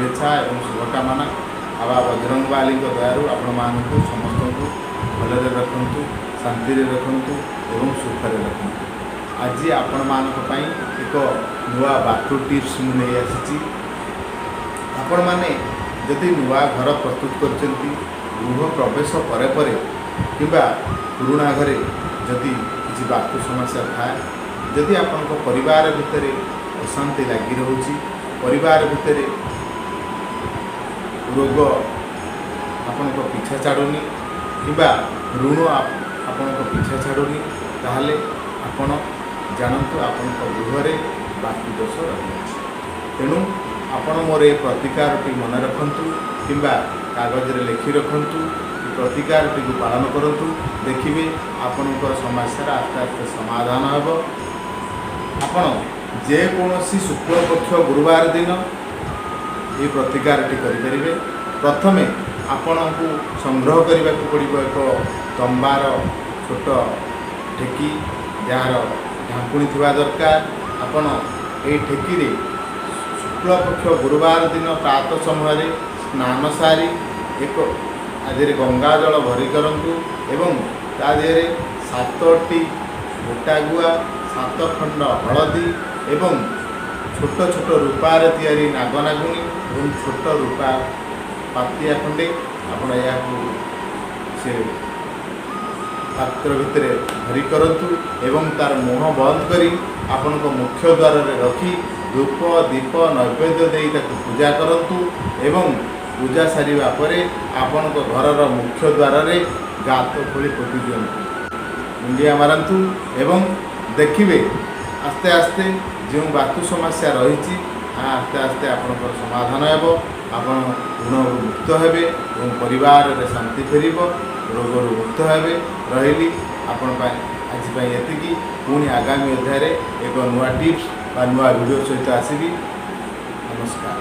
ଶୁଭେଚ୍ଛା ଏବଂ ଶୁଭକାମନା। ବାବା ବଜରଙ୍ଗବାଲିଙ୍କ ଦୟାରୁ ଆପଣମାନଙ୍କୁ ସମସ୍ତଙ୍କୁ ଭଲରେ ରଖନ୍ତୁ, ଶାନ୍ତିରେ ରଖନ୍ତୁ ଏବଂ ସୁଖରେ ରଖନ୍ତୁ। ଆଜି ଆପଣମାନଙ୍କ ପାଇଁ ଏକ ନୂଆ ବାସ୍ତୁ ଟିପ୍ସ ମୁଁ ନେଇ ଆସିଛି। ଆପଣମାନେ ଯଦି ନୂଆ ଘର ପ୍ରସ୍ତୁତ କରିଛନ୍ତି, ଗୃହ ପ୍ରବେଶ ପରେ ପରେ କିମ୍ବା ପୁରୁଣା ଘରେ ଯଦି କିଛି ବାସ୍ତୁ ସମସ୍ୟା ଥାଏ, ଯଦି ଆପଣଙ୍କ ପରିବାର ଭିତରେ ଅଶାନ୍ତି ଲାଗି ରହୁଛି, ପରିବାର ଭିତରେ ରୋଗ ଆପଣଙ୍କ ପିଛା ଛାଡ଼ୁନି କିମ୍ବା ଋଣ ଆପଣଙ୍କ ପିଛା ଛାଡ଼ୁନି, ତାହେଲେ ଆପଣ ଜାଣନ୍ତୁ ଆପଣଙ୍କ ଗୃହରେ ବାସ୍ତୁ ଦୋଷ ରହିଅଛି। ତେଣୁ ଆପଣ ମୋର ଏ ପ୍ରତିକାରଟି ମନେ ରଖନ୍ତୁ କିମ୍ବା କାଗଜରେ ଲେଖି ରଖନ୍ତୁ। ଏ ପ୍ରତିକାରଟିକୁ ପାଳନ କରନ୍ତୁ, ଦେଖିବେ ଆପଣଙ୍କର ସମସ୍ୟାର ଆସ୍ତେ ଆସ୍ତେ ସମାଧାନ ହେବ। ଆପଣ ଯେକୌଣସି ଶୁକ୍ଳପକ୍ଷ ଗୁରୁବାର ଦିନ ଏହି ପ୍ରତିକାରଟି କରିପାରିବେ। ପ୍ରଥମେ ଆପଣଙ୍କୁ ସଂଗ୍ରହ କରିବାକୁ ପଡ଼ିବ ଏକ ତମ୍ବାର ଛୋଟ ଠେକି, ଯାହାର ଢାଙ୍କୁଣୀ ଥିବା ଦରକାର। ଆପଣ ଏହି ଠେକିରେ ଶୁକ୍ଳପକ୍ଷ ଗୁରୁବାର ଦିନ ପ୍ରାତଃ ସମୟରେ ସ୍ନାନ ସାରି ଏକ ତା ଦେହରେ ଗଙ୍ଗା ଜଳ ଭରି କରନ୍ତୁ ଏବଂ ତା ଦେହରେ ସାତଟି ଗୋଟା ଗୁଆ, ସାତ ଖଣ୍ଡ ହଳଦୀ ଏବଂ ଛୋଟ ଛୋଟ ରୂପାରେ ତିଆରି ନାଗନାଗୁଣୀ ଏବଂ ଛୋଟ ରୂପା ପାତିଆ ଖଣ୍ଡେ, ଆପଣ ଏହାକୁ ସେ ପାତ୍ର ଭିତରେ ଭରି କରନ୍ତୁ ଏବଂ ତାର ମୁହଁ ବନ୍ଦ କରି ଆପଣଙ୍କ ମୁଖ୍ୟ ଦ୍ୱାରରେ ରଖି ଧୂପ, ଦୀପ, ନୈବେଦ୍ୟ ଦେଇ ତାକୁ ପୂଜା କରନ୍ତୁ ଏବଂ ପୂଜା ସାରିବା ପରେ ଆପଣଙ୍କ ଘରର ମୁଖ୍ୟ ଦ୍ୱାରରେ ଗାତ ଖୋଳି ପୋତି ଦିଅନ୍ତୁ, ମୁଣ୍ଡିଆ ମାରନ୍ତୁ ଏବଂ ଦେଖିବେ ଆସ୍ତେ ଆସ୍ତେ ଯେଉଁ ବାସ୍ତୁ ସମସ୍ୟା ରହିଛି, ତାହା ଆସ୍ତେ ଆସ୍ତେ ଆପଣଙ୍କର ସମାଧାନ ହେବ। ଆପଣ ଋଣରୁ ମୁକ୍ତ ହେବେ ଏବଂ ପରିବାରରେ ଶାନ୍ତି ଫେରିବ, ରୋଗରୁ ମୁକ୍ତ ହେବେ। ରହିଲି, ଆପଣ ପାଇଁ ଆଜି ପାଇଁ ଏତିକି। ପୁଣି ଆଗାମୀ ଅଧ୍ୟାୟରେ ଏକ ନୂଆ ଟିପ୍ସ ବା ନୂଆ ଭିଡ଼ିଓ ସହିତ ଆସିବି। ନମସ୍କାର।